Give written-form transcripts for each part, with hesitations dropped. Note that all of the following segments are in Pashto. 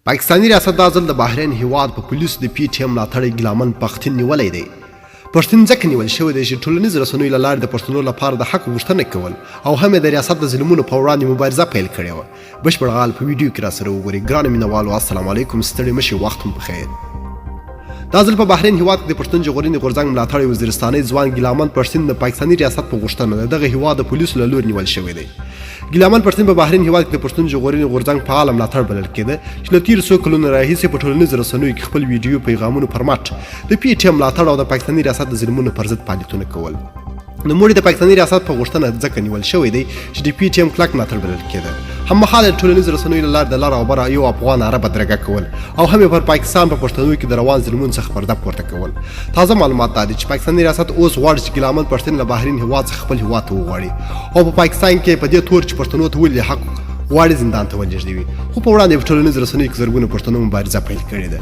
پاکستاني ریاست دا ځل د بحرین هیواد په پولیسو د پي ټي ایم ملاتړی ګیلامن پښتین نیولی دی. پښتین ځکه نیول شوی دی چې ټولنیز رسنیو له لارې د پښتنو لپاره د حق غوښتنه کول او هم یې د ریاست د ظلمونو په وړاندې مبارزه پیل کړې وه. بشپړ غال په ویډیو کې راسره وګورئ. ګرانو مینوالو السلام علیکم، ستړي مه شئ، وخت مو پخیر. دا ځل په بحرین هیواد کې د پښتون ژغورنې غورځنګ ملاتړی وزیرستانی ځوان ګیلامن پښتین د پاکستاني ریاست په غوښتنه د دغه هیواد د پولیسو له لوري نیول شوی دی. ګیلامن پښتین په بحرین هیواد کې د پښتون ژغورنې غورځنګ فعال ملاتړ بلل کېده چې له تېرو څو کلونو راهیسې په ټولنیزو رسنیو کې خپل ویډیو پیغامونو پر مټ د پي ټي ایم ملاتړ او د پاکستاني ریاست د ظلمونو پر ضد فعالیتونه کول. نوموړي د پاکستاني ریاست په غوښتنه ځکه نیول شوی دی چې د پي ټي ایم کلک ملاتړ بلل کېده. هم مهاله د ټولنیزو رسنیو له لارې د لر او بر یو افغان عرب بدرګه کول او هم یې پر پاکستان په پښتنو کې د روان ظلمونو څخه پرده پورته کول. تازه معلومات دا دي چې پاکستاني ریاست اوس غواړي چې ګیلامن پښتین له بحرین هیواد څخه خپل هیواد ته وغواړي او په پاکستان کې په دې تور چې پښتنو ته ولې حق غواړي زندان ته ولېږدوي، خو په وړاندې په ټولنیزو رسنیو کې زرګونه پښتنو مبارزه پیل کړې ده.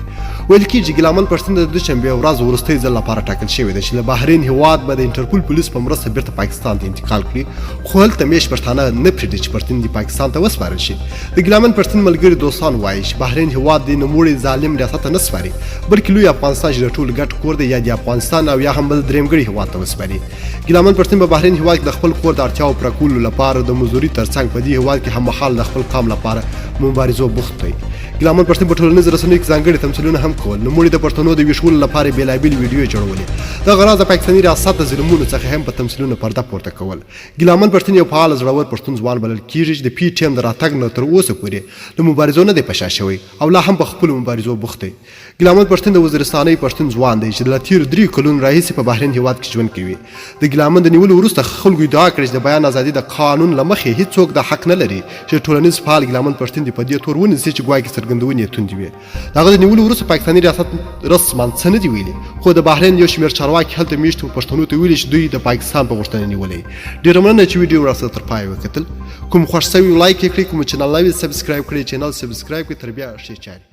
ویل کېږي چې ګیلامن پښتین د دوشنبې ورځ وروستۍ ځل لپاره ټاکل شوې ده چې له بحرین هیواد به د انټرپول پولیس په مرسته بیرته پاکستان ته انتقال کړي، خو هلته میشت پښتانه نه پرېږدي چې پښتین دې پاکستان ته وسپارل شي. د ګیلامن پښتین ملګري دوستان وایي چې بحرین هیواد دې نوموړي ظالم ریاست ته نه سپاري، بلکې لوی افغانستان چې د ټولو ګډ کور دی یا دې افغانستان او یا هم بل درېیمګړي هیواد ته وسپاري. ګیلامن پښتین په بحرین هیواد کې د خپل کور د اړتیاوو پوره کولو لپاره د مزدوري ترڅنګ په دې هیواد کې هم مهاله د خپل قام لپاره مبارزو بوخت دی. ګیلامن پښتین په ټولنیزو رسنیو کې ځانګړي تمثیلونه هم کول. نوموړي د پښتنو د ویښولو لپاره بېلابېلې ویډیوې جوړولې. دغه راز د پاکستاني ریاست د ظلمونو څخه هم په تمثیلونو پرده پورته کول. ګیلامن پښتین یو فعال زړور پښتون ځوان بلل کیږي چې د پي ټي ایم د راتګ نه تر اوسه پورې له مبارزو نه دی په شا شوی او لا هم په خپلو مبارزو بوخت دی. ګیلامن پښتین د وزیرستانۍ پښتون ځوان دی چې له تېرو دریو کلونو راهیسې په بحرین هیواد کې ژوند کوي. د ګیلامن د نیولو وروسته خلکو ادعا کړې چې د بیان ازادي د قانون له مخې هیڅوک دا حق نه لري چې ټولنیز فعال ګیلامن پښتین دې په دې تور ونیسي چې ګواکې څرګندونې یې توندې وې. د هغه د نیولو وروسته پاکستاني ریاست رسما څه نه دي ویلي، خو د بحرین یو شمېر چارواکي هلته میشتو پښتنو ته ویلي چې دوی د پاکستان په غوښتنه نیولی. ډېره مننه چې ویډیو راسره تر پایه وکتل. کوم خوښ شوی لایک یې کړئ، کوم چینل نوی سبسکرایب کړئ چینل سبسکرایب کړئ. تر بیا ښې چارې.